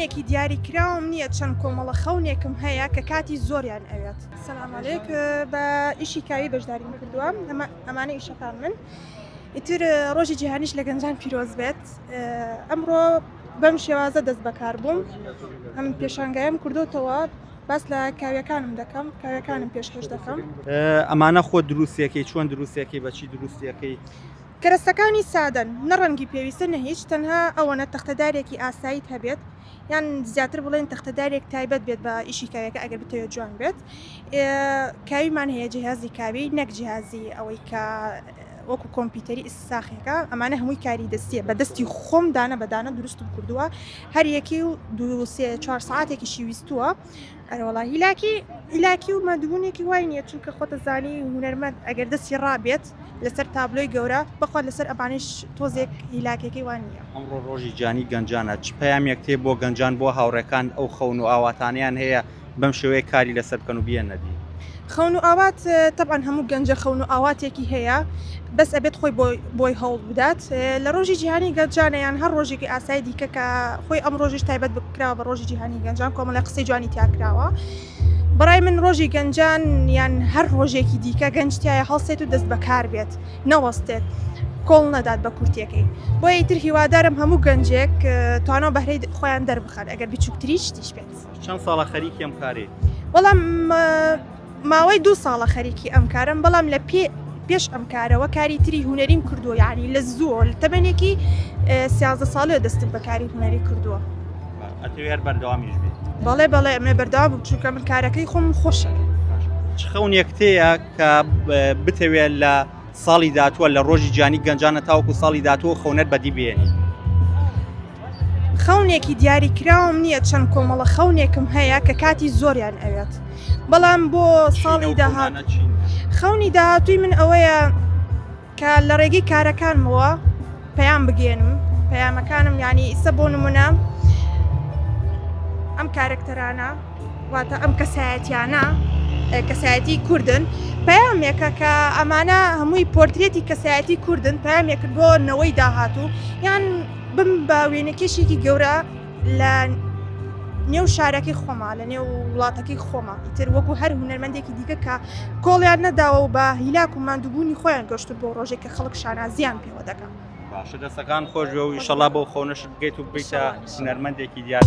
خەونێکی دیاریکراوم نییە چەند کۆمەڵە خەونێکم هەیە کە کاتی زۆریان ئەوێت. سلام علیک بە ئیشی کاوی بەشداریم کردووە ئەمانە ئیشەکان من ئیتر ڕۆژی جیهانیش لە گەنجان پیرۆز بێت ئەمڕۆ بەم شێوازە دەست بەکار بووم ئەم پێشانگایم کردوتەوە باس لە کاویەکانم دەکەم کاویەکانم پێشکەش دەکەم ئەمانە خۆ دروستەکەی چۆن دروستەکەی بەچی دروستەکەی کەرەستەکانی سادەن، نە ڕەنگی پێویستە نە هیچ، تەنها ئەوەنە تەختەدارێکی ئاساییت هەبێت، یان زیاتر بڵێین تەختەدارێک تایبەت بێت بە ئیشی کاویەکە ئەگەر بتەوێت جوان بێت. کاویمان هەیە جیهازی کاوی نەک جیهازی ئەوەی کە وەکو کۆمپیوتەری ئیسساخێکە، ئەمانە هەمووی کاری دەستیە بە دەستی خۆم دانە بە دانە دروستم کردووە، هەر یەکی و دوو سێ چوار سەعاتێکیشی ویستووە. ئەرەوەڵا هیلاکی هیلاکی و مادوبوونێکی وای نییە چونکە خۆتە زانی هونەرمەند ئەگەر دەستی ڕابێت لەسەر تابلۆی گەورە بەخوا لەسەر ئەمانەیش تۆزێک هیلاکێکی وان نییە. ئەمڕۆ ڕۆژی جیهانی گەنجانە، چ پەیامێک تێ بۆ گەنجان بۆ هاوڕێکان ئەو خەون و ئاواتانەیان هەیە بەم شێوەیە کاری لەسەر بکەن و بیەنە دی؟ خەون و ئاوات تەبعەن هەموو گەنجە خەون و ئاواتێکی هەیە بەس ئەبێت خۆی بۆی بۆی هەوڵ بدات لە ڕۆژی جیهانی گەنجانە یان هەر ڕۆژێکی ئاسایی دیکە کە خۆی ئەم ڕۆژیش تایبەت بکراوە بە ڕۆژی جیهانی گەنجان کۆمەڵی قسەی جوانی تیا کراوە بەڕای من ڕۆژی گەنجان یان هەر ڕۆژێکی دیکە گەنج تایە هەڵسێت و دەست بەکار بێت نەوەستێت کۆڵ نەدات بە کورتیەکەی بۆیە ئیتر هیوادارم هەموو گەنجێک توانا و بەهرەی خۆیان دەربخەن ئەگەر بچووکترین شتیش بێت. چەند ساڵە خەریکی ئەم کارەی؟ وەڵام ماوەی دوو ساڵە خەریکی ئەم کارم بەڵام لە پێ پێش ئەم کارەوە کاری تری هوەریم کردووە یعنی لە زووە لە تەمەنێکی سیازدە ساڵێ دەستم بە کاری هوەری کردووە ئەتەوێ هەر بەردەوامیش بێت بەڵێ بەڵێ ئەمێ بەردەوام بوو چونکە من کارەکەی خۆم خۆشە چ خەونێک تێیە کە بتەوێت لە ساڵی داهاتووە لە ڕۆژی جیهانی گەنجانە تاوەکو ساڵی داهاتوو خەونەت بەدی بێنی؟ خەونێکی دیاریکراوم نییە چەند کۆمەڵە خەونێکم هەیە کە کاتی زۆریان ئەوێت بەڵام بۆ ساڵی داهات خەونی داهاتووی من ئەوەیە کە لە ڕێگەی کارەکانمەوە پەیام بگەێنم پەیامەکانم ینی ئیسە بۆ نمونە ئەم کارەکتەرانە واتە ئەم کەسایەتیانە کەسایەتی کوردن پەیامێکە کە ئەمانە هەمووی پۆرترێتی کەسایەتی کوردن پەیامێکن بۆ نەوەی داهاتوو یان بم بە وێنەکێشێکی گەورە لە نێو شارەکەی خۆما لە نێو وڵاتەکەی خۆما ئیتر وەکو هەر هونەرمەندێکی دیکە کە کۆڵیان نەداوە و بە هیلاک و ماندووبوونی خۆیان گەشتن بۆ ڕۆژێک کە خەڵک شانازیان پێوە دەکا. باشە دەستەکان خۆش بێ و ئیشەڵا بەو خەونەشت بگەیت و ببیتە هونەرمەندێکی دیار.